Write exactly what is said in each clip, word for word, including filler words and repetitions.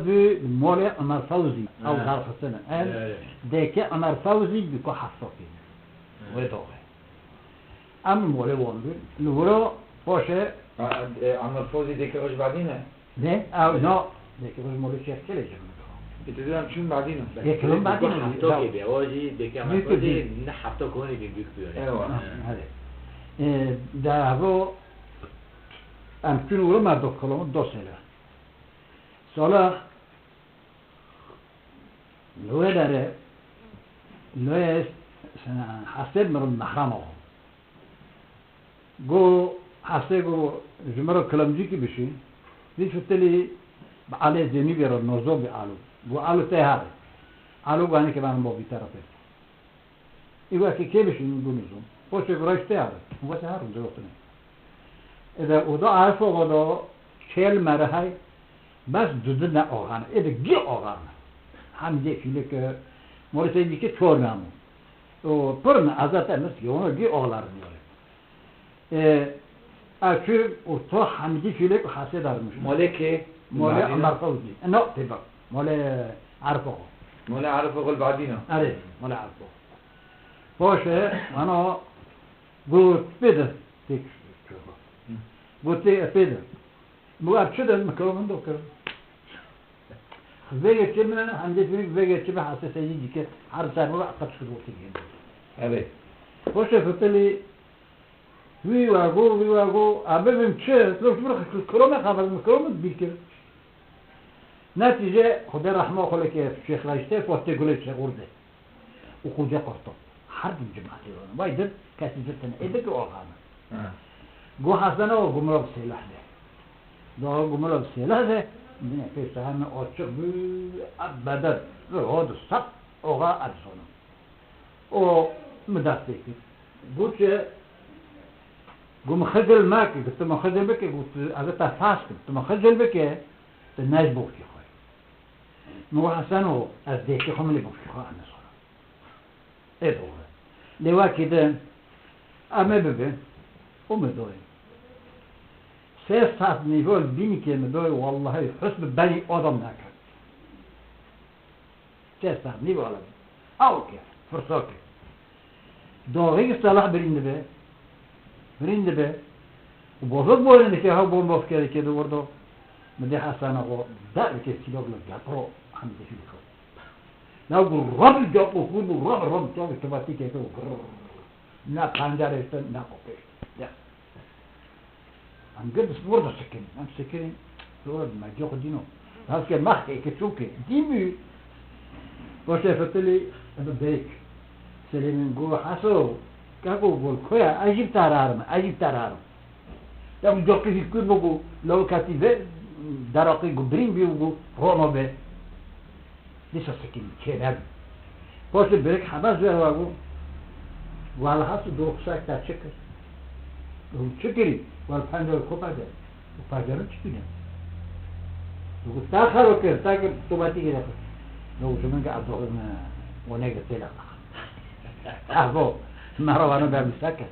Bi molê Ömer Fewzî, ew He. derxistine. Em He. dêke Ömer Fewzî bi ku hesokî. He. Wê doxê. Em molê wan bi. Li wiro poşe. Ha, e, Ömer Fewzî dêke xwe ji badî ne? Ne? Ew, no. Dêke xwe ji molê Şêx Çelê ji min. E, tu diyan çûn badî ne? Yek yılın badî ne? Heftokê bê, o jî dêke Ömer Fewzî ne heftok honî bi büyük bir örnek. Eyvallah. Ha, hadi. E, da bu, em çûn wiro me do kolomu do sele. Sala Li wê derê, li wê hesê mirin Mehram axwe. Go hesê go ji min re kilemcîkî bişî, vî fitilî bi Alê Cenîbê re nozo bî Alo. Go Alo tê herê. Alo go henekê ben bo vî terefê. Î wekî kê bişînin gunizon. Poşê gurayş tê abi. Wese her rû dirotine. Ede oda arif oda çel mere hay. Bes dudu ne oğan. Ede gi oğan. Hem de fîlike, e, morî te dîke çor namo. O pir ne azat emis ki onu gi oğlar diyor. E, Açı orta Hamdi Çelik hasedarmış. Molê kê? Molê Badîna? Amar Fawzi. E, no, tebak. Molê Arif Oğul. Molê Arif Oğul Badîna. Are, Molê Arif Oğul. Poşe, ano, got pede. Tek. Hı. Got te pede. Bu apçı da mikro min dokir. Vê geçime, hemdê finik vê geçime hase seyî dike, her ser bu akıp şu dotu gene. Evet. Poşe fıtılı, wî wa go, wî wa go, abi bim çi, lo şu bir kırome xabar, kırome bir kir. Netice, Xuda rahma xo leke Şêx Raştê, Fotê Gulê Çeğurde. û Xoce Qurto. Her du cemaatê wan. Vay dir, kesî dir tene. Ê bike oxana. Ha. Go Hesena o gumra bi sêlah de. Do gumra bi sêlah de, ne pêşte heme açık bi, eb bedel. Ve ho du sap, oxa eb sonu. O mi dest pê kir. Got ki, got mi xicil meke, got tu mi xicil bike, got ez te fas kim, tu mi xicil bike, tu nej bokî xwe. Mi got Hesen o, ez dêkê xwe milê bokî xwe ene sona. Ê doğru. Lê wekî din, em ê bibin, û mi doyê. Sê saet nîvo li bînîkê mi doyê, wellahî husn bi benî adam neke. Kes tam nî bala. Awke, firsokê. Doğî ki Salah birîn dibe. Birîn dibe. Û bozok boyun dike, ha bomba fikirê ke de orada. Mi de Hasan xo, da dike kilo bile gapro, hem de fîl xo. Ya bu rabi gapo, bu rabi, rabi, tabi, tabi, tike, tabi, grrr. Ne pancar işte, ne kokoş. Ya. Em gel biz burada sekin. Em sekin. Doğru, me yok dino. Haske mahke ke çuke. Dimi. Boşe feteli, ebe bek. Selim'in go haso. Kako gol koya, ajib tararim, ajib tararim. Ya bu yok ki hüküm bu, lo kati ve, daraki gu brin bi bu, rono be. Dîsa sekinî, çênebû. Poştê birêk hema zû ewa bû. Wala hastî dû qisayek te çi kir? Û çi kirî? Wala penca wê xwe perde. Û perde min çi tune? Û ta xero kir, ta kir, tu batî gire kir. Û ji min ge ez doxim, e, onek de têla. Ah, bo, me re wano ber misa kir.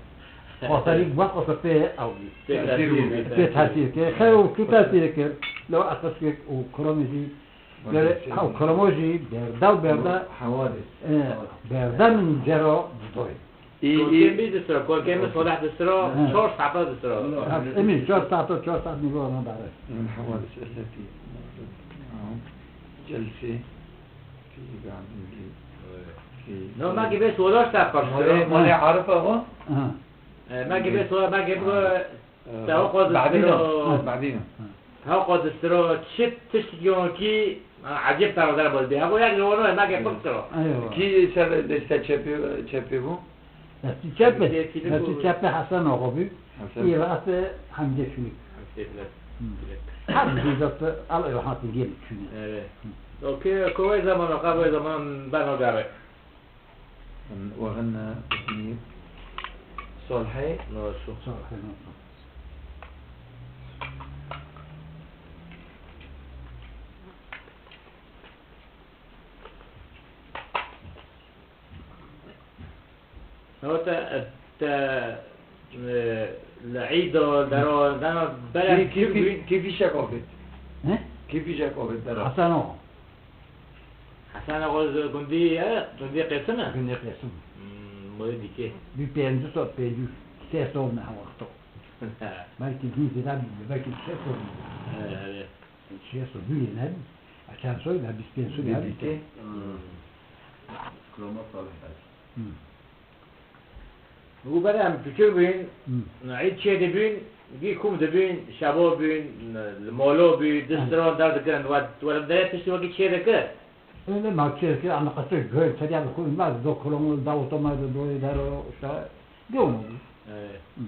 Xotarî wek o pê ew bî. Pê tesîr bî. Pê tesîr kir. Xew tu tesîr kir. Lew esas kir û kuromî jî Gere, ha, Kromo jî berda û berda, Hawadis. E, berda min cero didoy. Î, î. Kolkên bî distro, kolkên min Solah distro, He. çar saeta distro. Ha, emî, çar saet, çar saet nîvo ona bare. Min Hawadis eseti. Celse. Fi gandî. Fi No, ma gibi Solah da Molê, molê Arif o. Ha. E, ma gibi Solah, ma gibi Te o qo Badîna. Distiro. Badîna. Ha, qo distiro, çi tişt yonkî, ha, ecêb te re der bol bî. Ha, bo yak ji wano, me ke pir tiro. Eyvallah. Kî ser deste çepê, çepê bû? Destî çepê. Destî çepê Hesen oxo bî. Hesen. Î rastê Hemdê Filik. Hemdê Filik. Hı. Her bir zat al rahmetli gelip çünkü. Evet. Hı. O ke, kovê zaman, o qavê zaman ben o gare. Wexin, e, Solhê. No, şu. Solhê, no, şu. Ew te, te, e, li Îdo, dero, dano, bere Kî-, kîfî, kîfî şek avêt? He? Kî pîjek avêt dera? Hasan o. Hasan o ji gundî ye, gundî Qêsim e? Gundî Qêsim. Hmm, moyê dîkê. Bi pêncî sed, pêncî sê sed ne wexto. Belkî dî zêde bî, belkî şeş sed bî. Evet, evet. Şeş sed bî ne? Çend sed ne? Bîst pênc sed ne? Dîkê. Hmm. Kuloma Salih Hacı. Hmm. Û berê em piçûk bûn, Hmm. îd çê dibûn, gî kûm dibûn, şebo bûn, li molo bû, di Hmm. stron derdikirin, we, we li derê tiştî wekî çê dikir? Öyle ma çê dikir, em qesir göy, seriya bi kûm, ma do kolonu, da otomayı da doyı da o, işte, göğün oldu. Evet. Hmm.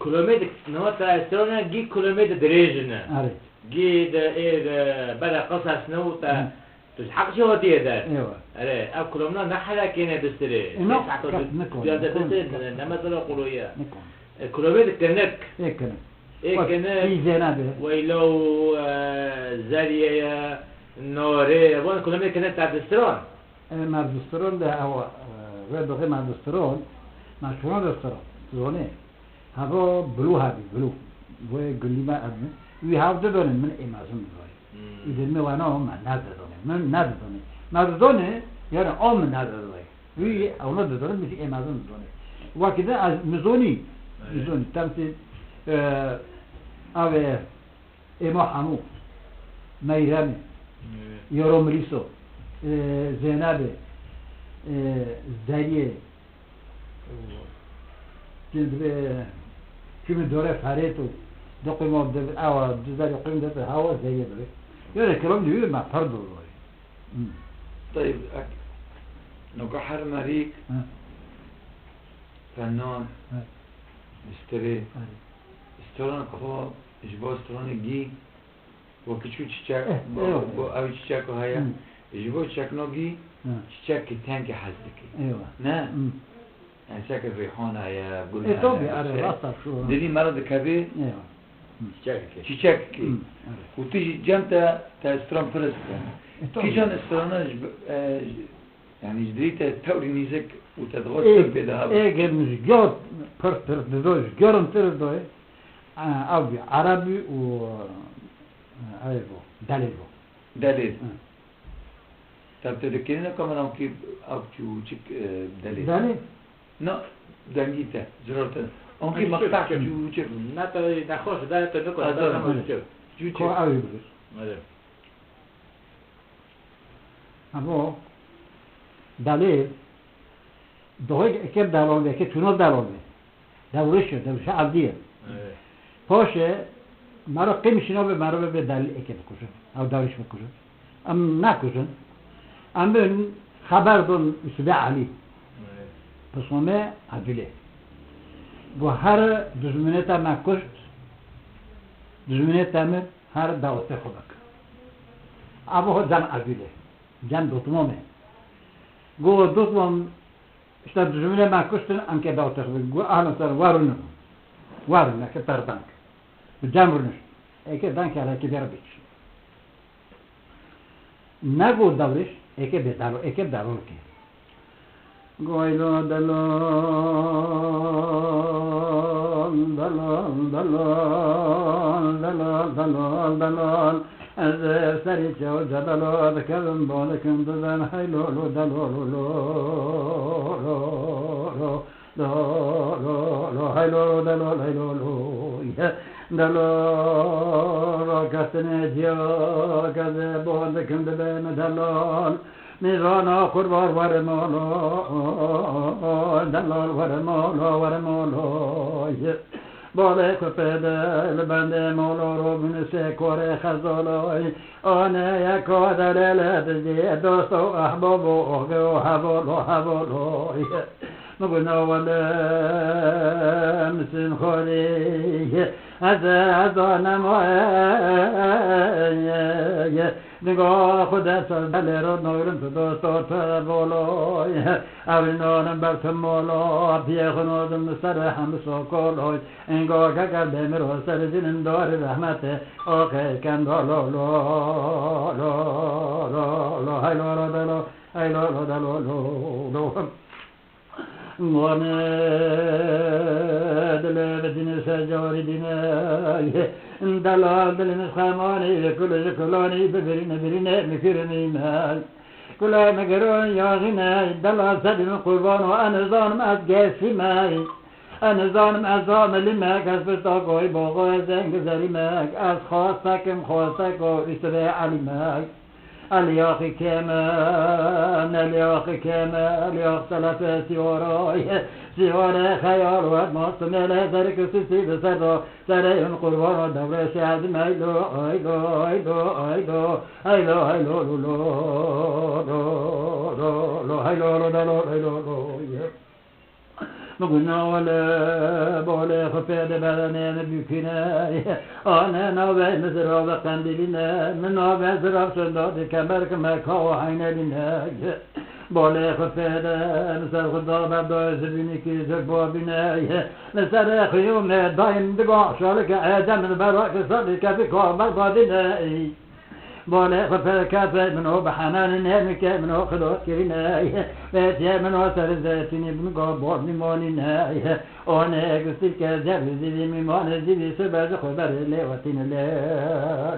Kilometre, niha te strona gî kilometre dirêj ne. Evet. Gî de ê de bere qesas ne û te Hı. tu ji heq jî hatiye der. Eywa. Erê, ev kilomna ne helekê ne bistirê. E, no, Pênc saet kes nikon, duyazdeh nikon, bistirê, kes ne, ne mesela qoloya. Nikon. E, kilometre kinik. Ê kinik. Ê Bak, kinik. Îzê nebe. Weylo, e, Zeriye, Norê, van kilometre kinik te distron. E, Mevdistron de ewa, e, wê doxê Mevdistron, me çûna distron, zonê. Havo bilû hebî, bilû. Wê gundî me ev min. Wî hav didonê, min ê mezin didonê. Hmm. Îdê me wana o me nedidonê. Min nedidonê. Me didonê, yani o min nedidonê. Wî ewna didonê, min ê mezin didonê. Wekî de ez mizonî, Evet. mizonî. Temsî, e, avê, Êma hemû, Meyremê, Evet. Yoro Milîso, e, Zeynebê, e, Zeriyê, e, tu dibê, çûmî dore Ferêt û du qîmo di, ewa, du zerê qîm de hawa Zeriye dibê. Yore kilam dibê me per dor dibê. Hmm. Tayib, ek, noka her merîk, Hı. Fenan, Hı. Mistirê, Hı. Stran xwe Ji bo stranê gî, wekî çû çiçek, Eh, bo, eywa. bo ew çiçek heye. Hmm. Ji bo çekno gî, Hmm. çiçekî tenkî hez dike. Eywa. Ne? Hmm. Yani çekê rîhan heye, gul E, heye, tabii, are, şey. rasta şu. Dilî me re dikevê Eywa. Hmm. çiçekekê. Çiçekekê. Hmm, evet. Û tu jî cem te, te stran pirs dike. E, tabii. Kîjan strana ji, e, ji, Yani ji dilî te tewrî nîzik û te dixwest Ê, pir pê de hebû. Ê, gel min ji gor pir pir dido, ji gorim pir dido. A, ew bî, Erebî û, e, ew bû, Delê bû. Delê. Hı. Te bi te dikirîne kamera onkî ew çû çik, e, Delê? Delê? Na, dengî te, zirar te. Onkî Ay, maqta çik, çik. çû çik. Na te nexweş, Delê te nikwe, Azar. Delê te çik. Çû çik. Ko ew bigir. Öyle. Hemo delê dohê eke delal be, eke tûna delal be. Dewriş e, dewrişe erdî ye. Evet. Paşê mero qîm şîna be, mero be, be delî eke bikujin. Ew dewriş bikujin. Em nekujin. Em bin xeber dun Yusufê Elî. Evet. Pisomê Edilê. Got her dijminê te me kuşt, dijminê te min Her dawetê xwe bik. Abo ho cem Ezîlê, cem Dotmomê. Go Dotmom, işte dijminê me kuştin, em ke dawetê xwe bik. Go ahlan ser, warûne. Warûne ke perdank. Bi cem rûniş. Eke dank ya ki bera biç. Nego dewrêş, eke bê dalo, eke dalo ke. Goylo delal, delal, delal. Ez ê serî çew cedelo dikevim, bolikim dizan, hey lo lo, delo lo lo, lo lo lo. Lo, lo, lo, hey lo, lo, delo, hey lo, lo, ye. Delo, lo, kesine ciya, keze bon dikim dibe me delal. Mîrana kurbar were molo, delal were molo, were molo, ye. Bale kupede li bende molo, robin se kore xezolo, ye. Ane yeko delele dizi, dosto ahbobo, oge o havolo, havolo, ye. Muguna wale misin xorî, ez, ez donem, ye. Dingo xude saz delê ro noyrum tu dosto te bolo, ye. Evrinon ber tu molo, piye xunodim ser hem sokolo, ye. Ingo gagar demir o ser zinin dori rahmete, o ke kendo lo, lo, lo, lo, lo, hay lo, lo, da lo, hay lo, lo, da lo, lo, lo. Mane dilê bi dînê secarî dîne, delal dilê min xemanî, kul ji kulanî bibirîne, birîne mikirinî me. Kule min giron yaxîne, delal sedî min qurban û ez nizanim ez gesî me. Ez nizanim ez amilî me, kes pişta goy bogo ez zeng zerî me. Ez xwastekim, xwasteko Îsibê Elî me. Elyaxî keme, elyaxî keme, elyax selefe sîwara ye, sîwara xeyal wet mastumê lê serkisî sî bi ser do, serê hûn qurban o dewre şehid meylo, aylo, aylo, aylo, aylo, aylo, lo, lo, lo, lo, lo, aylo, lo, da, lo, aylo, lo, ye. Min got, "Na wele, balê xwe pê de bedenê min bûkîne. Ane navê min zirav e qendîlîne. Min navê zirav şunda di kemer ki me kawa heynelîne. Balê xwe pê de min ser xwe da berdayê zibînî ki zir babîne. Min serê xiyûmê dayim diga şalike êde min bera ki serî kevî ka berdadîne." Balê xwe pê kefê min o bi henanî nêmike min o xilo kirîne. Bêtiyê min o ser zeytînî bin go bor mîmonîne. O nêk sîke zevî zîvî mîmanê zîvî sibe ji xwe berê lê wetîne lê.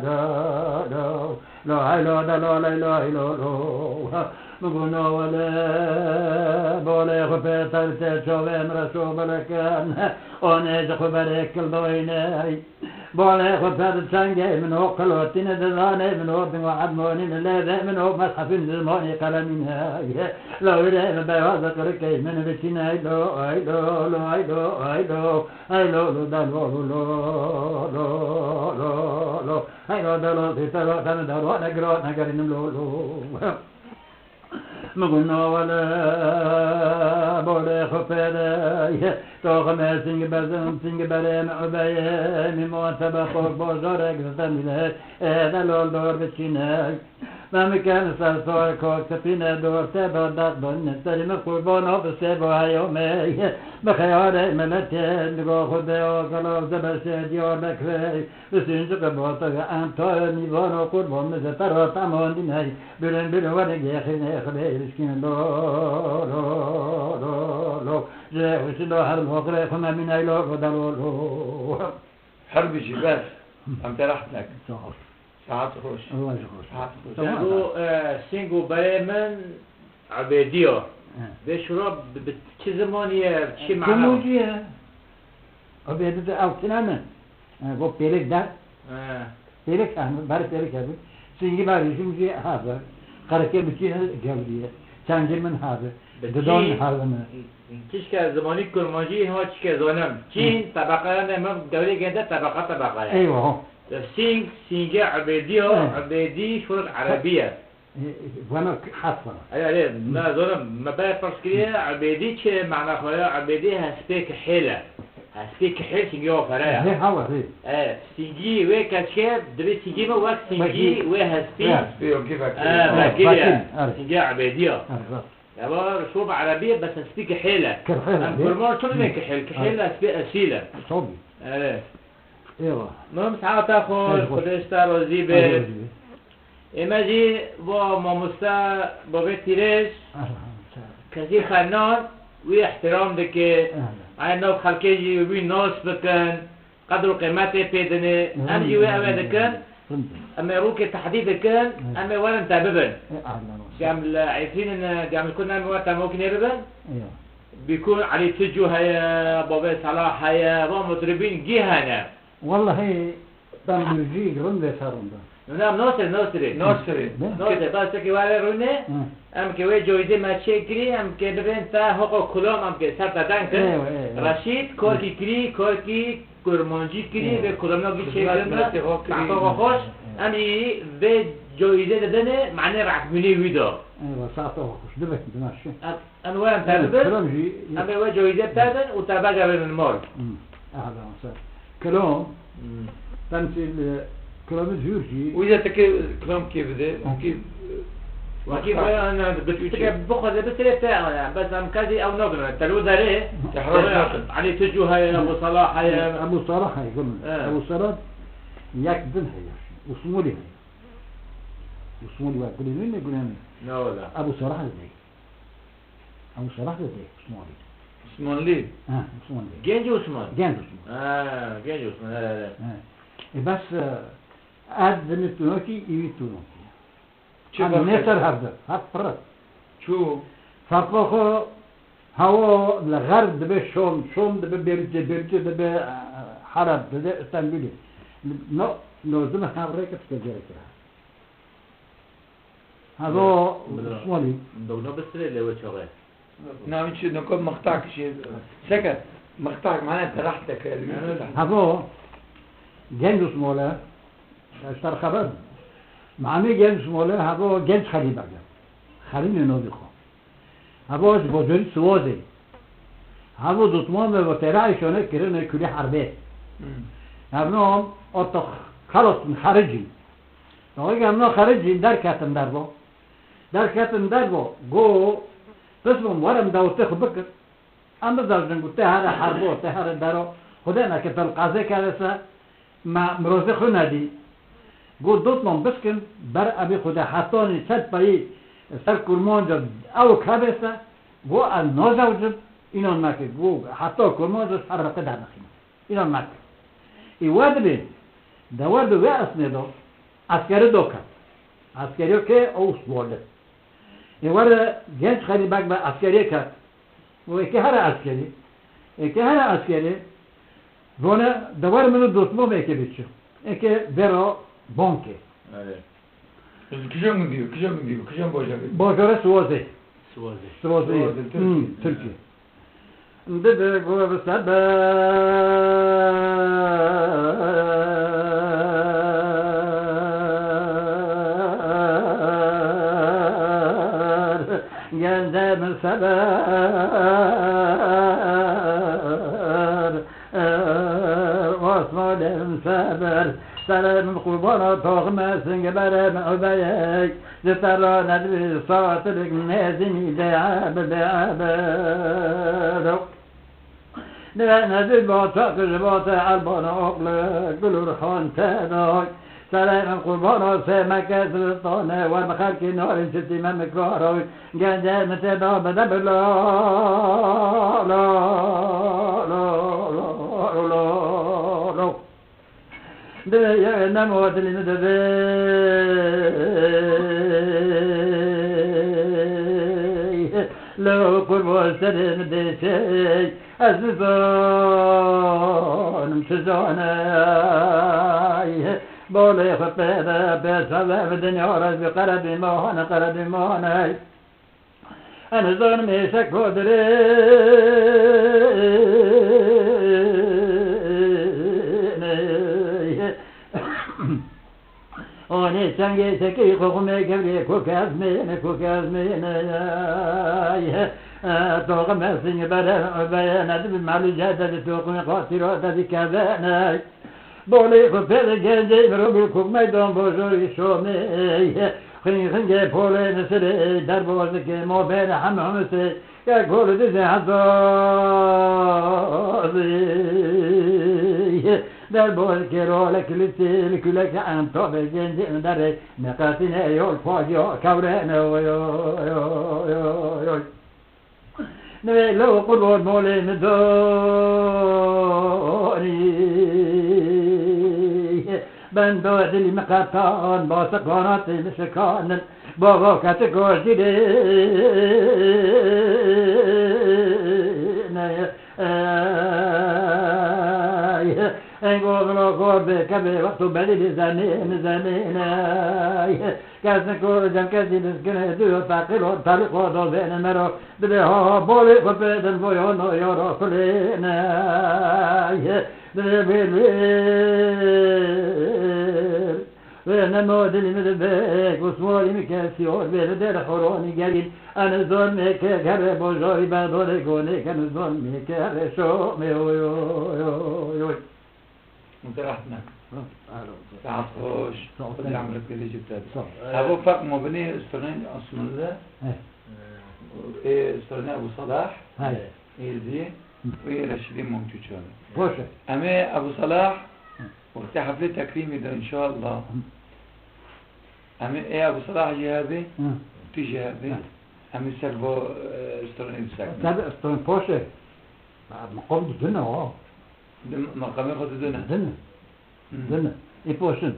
Lo, lo, lo, hay lo, da lo, lay lo, hay lo, lo. Min got, "Na wele, balê xwe pê tersê çavê min re şo belekin. O nê ji xwe berê kildoyîne." Balê xwe per çengê min o qilotîne, dizanê min o dingo edmonîne, lêvê min o mezhefîn zimanî qelemîne. Lawirê min beyaz qirikê min biçîne, ay lo, ay lo, lo, ay lo, ay lo, ay lo, lo, da lo, lo, lo, lo, lo, lo, lo, ay lo, da lo, sî te lo, te min da lo, ne giro, ne gerînim lo, lo. Min got, "Na wele, bolê xwe pê de ye. Toximê sîng bezin, sîng berê me ubeyê. Mîmon tebexok bojarek zidemîne. Ê delal dor biçîne. Me miken ser sor kok tipîne dor te berdak bin. Serî min qurban o bi sêbo heyomê. Bi xeyarê miletê digo xwe de o gelav zebeşê Diyarbekirê." Bi sincik bata em tayê mîvan û qurban min ji te re temandî ney. Birin birin were gêxînê xwedê ilişkîn lo, lo, lo, lo. Ji wişin lo her moxirê xwe me mîney lo, lo, da lo, lo. Her bijî bes. Em te reht nekin. Sağ ol. Saet xweş. Allah ji xweş. Saet xweş. Tamam. Bu, e, sîng û berê min Ebêdiya. He. Vê şura bi, bi çi zimanî ye, bi çi mana? Kurmancî ye. Ebêdi de ew tune ne? He, bo pêlek de. He. Pêlek, he, ber pêlek hebî. Sîngî berî jim jî hazir. Qerekê min çî gewrî ye. Çengê min hazir. Bi didan çî? Hazir mi? Tişke zimanî kurmancî, ha çike zanim. Çîn, tebeqeya ne, min dewrê gende tebeqa tebeqa ye. Eywa. Sîng, sîngê Ebêdiya, he. Ebêdî, şurek erebî ye. E, e, vana k-, hat vana. Erê, erê, me zorim, me berê pirs kiriye, Ebêdî çi mana xwe ye? Ebêdî hespê kihêl e. Hespê kihêl çingê wa fere ye. He, hawa, he. E, sîngî wê keçkê, divê sîngî me wek sîngî wekî wê hespî. He. Hespî wekî vekirî. E, ha, vekirî ye. Vekirî, erê. Sîngê Ebêdî ye. Erê, rast. Eva şob erebî ye, bes hespî kihêl e. Kihêl e. Em kurman çi dibên kihêl? Kihêl hespê esîl e. Tabii. Erê. Eywa. Mem saeta xwe, Xwedê ji te razî be. Ê me jî bo mamoste, bo vê tîrêj, kesî xenan, wî îhtîram dike. Ay nav xelkê jî wî nas bikin, qedr û qîmetê pê dinê. Em jî wê ew ê dikin. Em ê rûkê tehdî dikin, em ê werin te bibin. Gem li Efrîn in, gem li ku ne em ê wer te mokînê bibin. Bîkûn Elî Tucu heye, Bavê Selah heye, va mutribîn gî hene. Wellahî, ben Gurcî girin vê serinde. Nuna Nasir, Nasirê. Nasirê. Ne? Nasir, bas ki were rûne, Hı. Em ki wê coyzê me çê kirî, em ki bibên te hoqo kulom, em ki ser te deng kin. Eywa, eywa, eywa. Reşîd, korkî kirî, korkî kurmancî kirî, Eywa. Vê kulomna vî çê Xizmet kirin me, miletê xwe kirî. Saxta xwe xweş, Eywa. Em î vê coyzê didinê, manê rehbûnê wî da. Eywa, saxta xwe xweş. Dibe, dibe, şi. Em Em werin te Evet, bibin, kiram jî. Em ê we coyîzê te bin û te vegerin mal. Hmm. Ehla ser. Kiram. Hmm. Temsîl, e, kiramî zûr jî. Wî de teke kiram kê bide. Hı. Kê, Wekî xwe yan, e, bi tike bixwaze bi sirê te, e, bes em kesî ew nakin. Te lo derê. Tehran nakin. Elî Tucu heye, Ebu Salah heye. Ebu Salah heye, gul. Evet. Ebu Salah yek din heye. Usmulî heye. Usmulî wek gulê nû ne gulê nû. Ne wala. Ebu Salah heye. Ew Selah de dê Osmanî. Osmanlî. Ha, Osmanlî. Genc Osman. Genc Osman. Ha, Genc Osman, he, he, he. He. E, bes, e, ev dimî tunokî, îwî tunokî. Çi Em bextê? Nêter hevde, hev pir e. Çû. Ferqo xwe hewo li xerb dibe Şom, Şom dibe Bêrûtê, Bêrûtê dibe, e, Heleb, dibe Stenbulê. No, no zime hev rêke tike gerek e. Hevo Bila, Osmanî. Dewna bistirê lê we çaxê. Navê çi? Noko mixtak şey. Seke. Mixtak, mane terah teke. Hevo Genc Osmole. Ser xeber. Mane Genc Osmole, hevo Genc Xelî Bege. Xelî ne navê xwe. Hevo ji bojorî Siwazê. Hevo dotmame ve terahê şone kirine kulî herbê. Hmm. Hevno otox xelos xericî. Dawî hevno xericî derketin derbo. Derketin derbo. Go, pismim werim dawtê xwe bikir. Em bizewjin ku te here herbo, te here dero. Xwedê neke te li qezê keve se, me mirozê xwe nedî. Got, dotman biskin, ber ebî Xwedê hetanî çet peyî ser kurmanca ew keve se, got, ez nazewjim, înan neke. Got, heta kurmanca ser reqê dernexîne. Înan neke. Ê we dibê, de wer bi wê esmê do, eskerî do ket. Eskerî ke ew svolde. Ê were genç xelî bek be eskerî ket. Û eke here eskerî. Eke here eskerî. Rone de wer min û dostmo me eke biçi. Eke bera banke. Erê. Kîjan gundî yo, kîjan gundî yo, kîjan bajarê? Bajara Siwazê. Siwazê. Siwazê. Siwazê, Hmm, Tirkiye. Tirkiye. Dibe gur seber, gence min seber, Osmanê min seber, serê min qurbana toxime singberê min ubeyek, ji te re nedibî satilik nêzînî bê ebir, bê ebir. Nebe nedî bata kir ji bata Elbana oxle gul û rihan te day. Serê min qurbana sê meke zivistane, wer bi xelkê narin çi tîme min karay. Gencê min tê da bide bila, la, la, la. Divê yê nemo dilî min divê. Lew qurbo serê min dê çey, ez nizanim çi zaney. Bolê xwe pê de pê çave min dinya re ji qerebî mane, qerebî mane. Ez nizanim êşek kodirê. Onê çengê çekê xwe xumê kevlê ku kezmêne, ku kezmêne. Toxim esînî bere beye, nedibî melû cededî toximê xatîra te dî kezene. Bolê xwe pê de gencê mirovî kuk meydan bojorî Şomê. Xing xingê polê Misirê, derbozikê mobêne hem Humisê. Ke kol dizê hezazî. Derbozikê rolek li têl kulek em tabê gencê derê. Neqetîne yol paciya kewrene oy, oy, oy, oy, oy. Nivê lew qurban molê min donî. Bendo dilî min qetan, basa qanatê min şikanin. Bava kete koştirê. Ey, engo vilo kor be kebe wexto bedilî zemîn, zemîn, ey. Kesin ku cem kesî diskine diyo taqilo, talîqo do vêne mero. Dibê ha ha bolê xwe pê din voyono yoro kulêne. Dibê vêl vêl. Wê nemo dilî min dibê, ku swarî min kesî or vê li der horonî gerîn. Ene zor me ke gere bojorî be dore gonê ke ne zor me ke reşo me oy oy oy oy. Muterahtna. Saat hoş. Sağ ol. Hadi amrek gidecek tabii. Sağ ol. Ha, bu fark mobini üstüne aslında. He. E, üstüne Abu Salah. He. Êzî û yê Reşîdî Mumtûçoğlu. Boş e. Em ê Ebu Salah wextê heflê tekrîmî de înşallah. Em ê Ebu Salah jî hebê, Hı. tu jî hebê. Hı. Em ê ser bo, e, stranê bisekine. Tabii, stran poş e. Meqam didine o. Di meqamê xwe didine. Didine. Hmm. Didine. Ê poşin.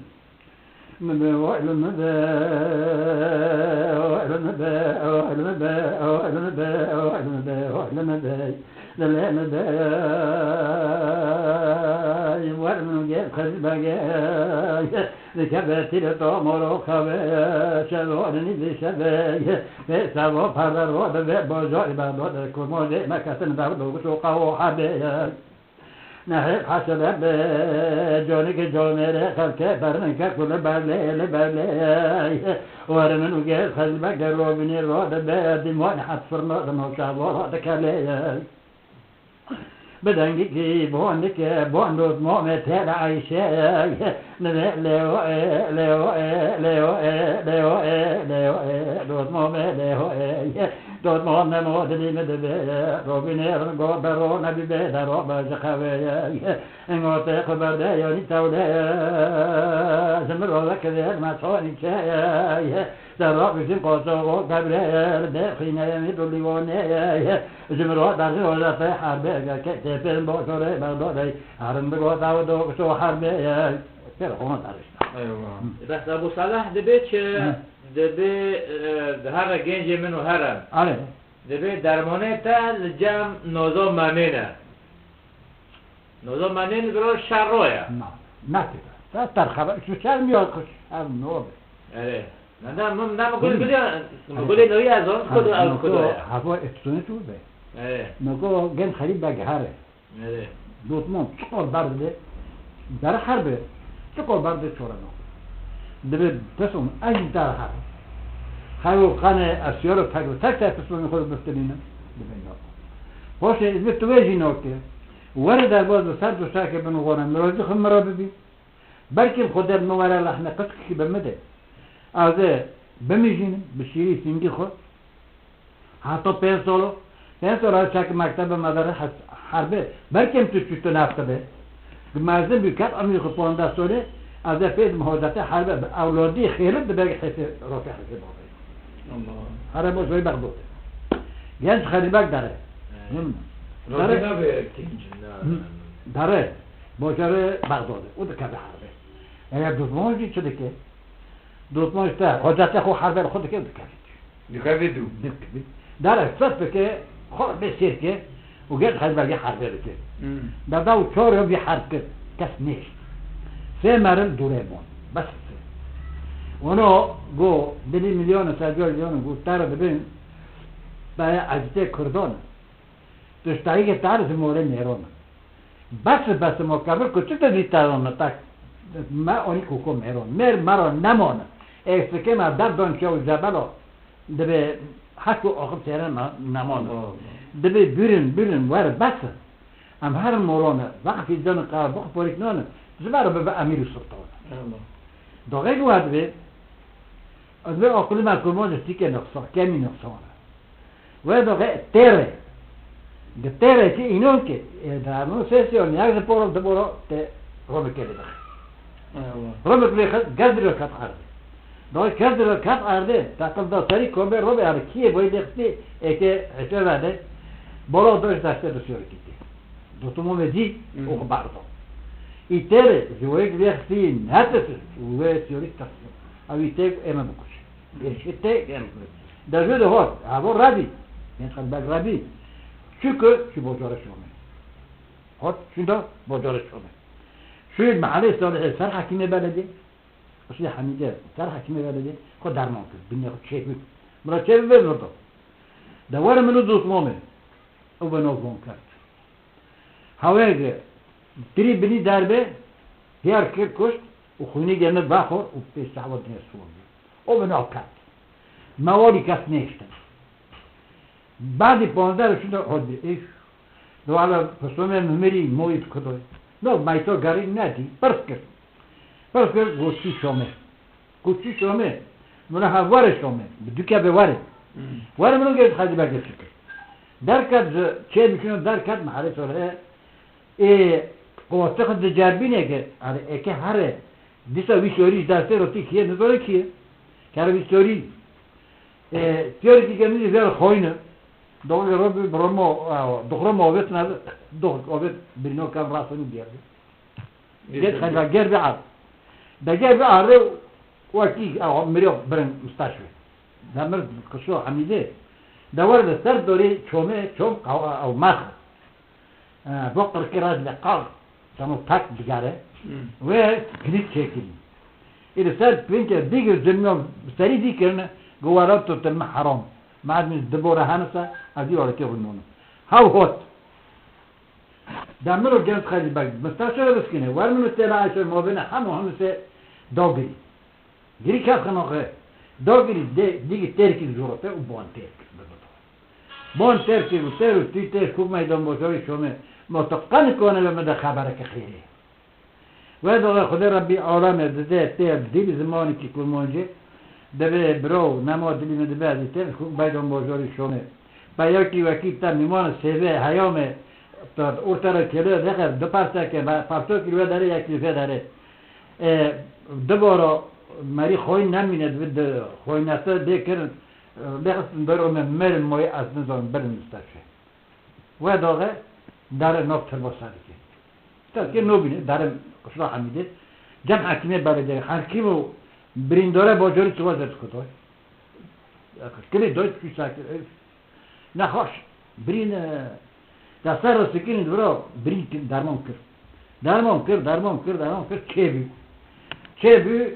Min be, wele min be, wele min be, wele min be, wele min be, wele min be, wele min be. Lele min be. Wele min ge, xez be ge. Dikeve tîrê tomoro xeve, şevorinî dişeve, pê sevo perde ro dibe, bojo îbado de kurmojê meketin ber doguşo qavo habe. Nehê haşele be, conike comêrê xelke, berninke kule berlê, li berlê. Were min û gez xezilbek de robinê ro dibe, dîmon het firno de noşavo ro dikelê. Bi dengikî bondike, bond û momê têle Eyşe. Nivê Lêoê, Lêoê, Lêoê, Lêoê, Lêoê, dot momê Lêoê. Dot mom nemo dilî min dibe, robînê ringo bero nebîbe, dero be ji xewê. Engotê xwe berde yanî tewle, ji min ro vekirê me çonî çê. Dero bijîn qoço ro kebre, dê xîneyê min dulî wonê. Ji min re derzî roja te herbe, gel ke tê pêrin boşorê berdorê, herin bi gota û do kişo herbe. Pêr xona derişta. Eyvallah. Hı. Bes Ebu Salih dibê çi? Hı. Dibê, e, di her re gencê min û herin. Alê. Dibê dermonê te li cem nozo memê ne. Nozo memê li biro şer ro ye. Na, nakê. Te terxebe, şu şer mi yok, şer mi yok? Erê. Na, na, min, na, min gul Hı. biliyor. Min Hı. gulê noya zor, Ha, kudu, noko, kudu ya. Havo etsunê tu be. Erê. Noko gen xerîb be gehare. Erê. Dotmon, çiqor berde, dere herbe, çiqor berde çoreno. Dibe pesom, ez jî dere herbe. Xeyo qane, ez yoro pego, tek tek pesom xo biftinîne. Dibe yok. Hoşe, izbe tu vejî noke. Were derbaz bi ser duşake bin gona, mirozî xo miro bibi. Belkî li xwe der min were lehne qizkekî bi min de. Ez ê bimijînim, bi şîrî singî xwe. Hato pênc solo. Pênc solo ez çek mektebe me de re hes-, herbe. Belkî em tu çû tu nefte be. Mezin bî ket emî xwe ponda sole. Ez ê pêdim hocete herbe. Ewlodî xêlit dibe hesê roke hesê babê. Allah. Here bo zoy Bexdod. Genç xerîbek dere. He. Him. Roke Dere. nabe genç, na, Hı. na, na. Dere. Bojere Bexdod. O dikeve herbe. Eger duzmon jî çi dike? Dotmoj te, hocete xwe herber xwe dike, dike. Dike vê dû. Dike. Dara sef bike, xwe bê sêr ke, û gel xezberge herbe bike. Hmm. Dada û çor ev bir herb kir, kes nêşt. Sê merin dûrê bûn. Bes sê. Ono go, dilî milyon, serco milyon, go, tar dibin, daya acite kurdon. Tiştayî tar ji morê nêron. Bes, bes, mo kevir ku çi te dî te ron tak. Me onî kuko mêron. Mêr mero nemone. Ê sikê me derdon çew jebelo. Dibe hek û oxir sêre me nemone. Allah Allah. Dibe birin, birin, wer bes. Em herin morone. Vaqfî dene qara bix porik none. Ji me re bibe emîr û sultan. Allah. Doxê ji we dibe. Ez vê okulî me kurmon ji tîke nixsa, kemî nixsa. Wê do xwe têre. Di têre ki înon ki, e, da no sesyon, yak ji poro, di poro, te romik kê bidixe. Eyvallah. Romik lê xist, gez diro ket erdê. Do gez diro ket erdê, takil da serî kombe robe, yani kiyê boy lê xistî, eke hesê vede, bolo do ji destê di siyori kiti. Do tu mome dî, Hmm. o xwe bardo. Î têre, ji wê lê xistî, netis, wê siyori tas. Ew î tê ême bikuş. Pêşî tê gel. Dejû de hot, havo rabî. Yên xelbek rabî. Çuku, çi bocare şome. Hot, şunda bocare şome. Şu mahallê Salihê ser hakimê belediye. Şu Hamîde ser hakimê belediye. Xo derman kir. Dinya xo çêbû. Mira çêbû vê zirdo. De were min û dost mame. Ew be nozon kerd. Hawêge tirî binî derbe, hiyar kir kuşt û xwînî gene daxo û pê sawa dinê sor bû. O bi nav ket. Mewalî kes nêştin. Badî panzdeh şûn de hodî êş. Dewala pisomê mimirî moyî kudoy. No mayto garî nedî. Pirs kir. Pirs kir, got çi şomê. Got çi şomê. Mula ha were şomê. Bi duke be were. Hmm. Were min gêt xezî be gêt kir. Derket ji çê bikino derket mahale sore. Ê, qotix di cerbînê ke, hani eke here, dîsa wî şorî ji destê rotî kiye, nizore kiye. Kere wî şorî, e, teorîkî ke min jî ver xoyne. Doğru robî, bromo, e, doğru muhabbet ne, doğru muhabbet birino kan rasını geldi. Geç hayva ger bir ar. Da ger bir ar waki, e, miriyo birin müstaşfi. Da mir kışo Hamide. Da var da ser dori çome, çom, e, e, max. E, bu qırkı raz le qal. Çamo tak digare. Ve kilit çekil. Île ser pinke digir zimno serî dî kirine, go wela tu te me heram. Madem di bora hanisa, ez dî wala te rûnûno. Haw hot. Da min û genç xelî bek, mista şöyle biskine, wer min û têla ayşe mobine, hemû hemû se dogirî. Girî kes xinoxe, dogirî de, digi terkî zûrote û bon terkî. Bon terkî û ter û tî têr kuk meydan boşorî şome, mo tu qen kone ve me de xebereke xêrê. Wê doxê Xwedê Rebbî alemê dide tê dilî zimanekî kurmancî, divê biro nema dilî min dibe ez ê tê ku beydan bojorî şonê. Beyakî wekî te mîmanê sêvê heyamê orta re kêlê dexe du parseke, be-, parsokî li wê derê yekî li vê derê. E, du boro merî xwîn nemîne, dibi di xwînete dê kirin, e, lê xistin ber ome merin moyê ez nizanim birin misteşê. Wê doxê dare nov tirbosa dike. Tirkê nobîne, dare Qusra Hamîdê. Cem Hekîmê belediyê, Hekîm û birîndore bojorî çiwa zet kutoy. Kilê doy çû sakir. Nexweş, birîn, e, da ser re sikînin vira, birîn kir, derman kir. Derman kir, derman kir, derman kir, çêbû. Çêbû,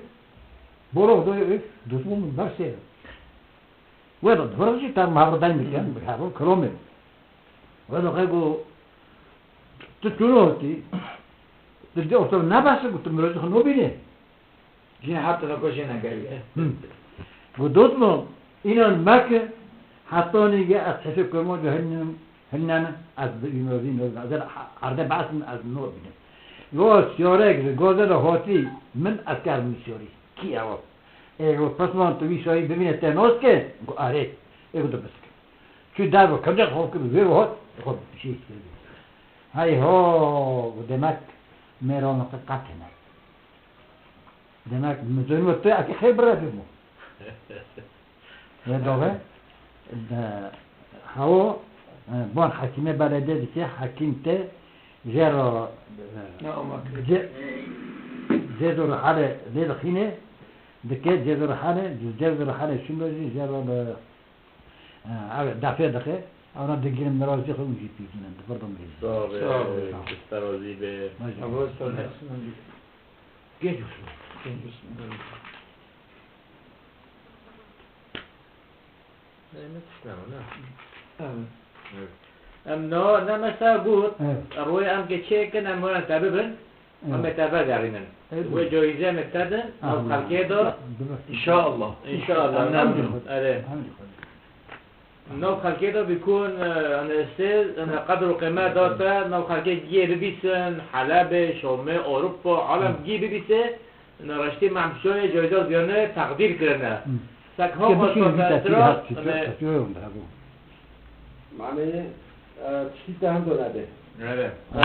borox doy, duzmon min ber sêr. Wê de dibir jî te mevridayî dikin, bi hevû kilomê. Wê de xwe got, tu çûnû hotî, tu dê orta nebese, got, tu mirozî xwe nobînê. Cî heft de ko jê negerî. Hı. Got, dost mu, înan meke, hetanî ge ez hesê kurmancî hilnim, hilnene, ez bi mirozî nobînim. Ez erde behsin, ez nobînim. Yo, siyorek ji goze de hotî, min ez kerdim siyorî. Kî ew? Ê, got, pisman tu vî şayî bibîne te nas ke? Got, erê. Ê, got, tu biske. Çû derve, kevce xwe kir, wê hot, xwe şî kir. Hey ho, got, demek mêrana te qet hene. Demek, min zûn we tu, eke xêr bira bî mo. Wê doxê, de, hawo, e, bon hekîmê belediyê dike, hekîm te, jê re, e, Ne ama kir. ce-, cêz û rihale lê dixîne, dike cêz û rihale, cêz û rihale şûn jî jê re bi, e, ew dafê dixe, ewna digîrin mirazî xwe û jî pîzînin, di vir de mirî. Sağ ol. Sağ ol. Kista razî be. Maşallah. Sağ ol. Genç olsun. Genç olsun. Evet. Ê, me tişt nema, ne? Evet. Evet. Em no, ne me sa got, Evet. rûyê em ke çêkin, em werin te bibin, Evet. em ê te vegerînin. Evet. Wê coyîze me te din, Aha. ev xelkê de. Dur bak. İnşallah. İnşallah. Em ne Em diyor? Erê. Em diyor. Nav xelkê de bikun, e, em ê sê, em ê qedr û qîmet da te, nav xelkê giyê bibîsin, Helebê, Şomê, Ewropa, alem giyê bibîse, Ine reştî Mehmşoyê Ceyda Ziyanê teqdîr kirine. Hı. Sek Ke ha biçî xwesta vî te tesîrê sira, hat çi, ine tesîrê hûn de hebû. Manê, e, tiştî te hendo nebe. Evet. Ha,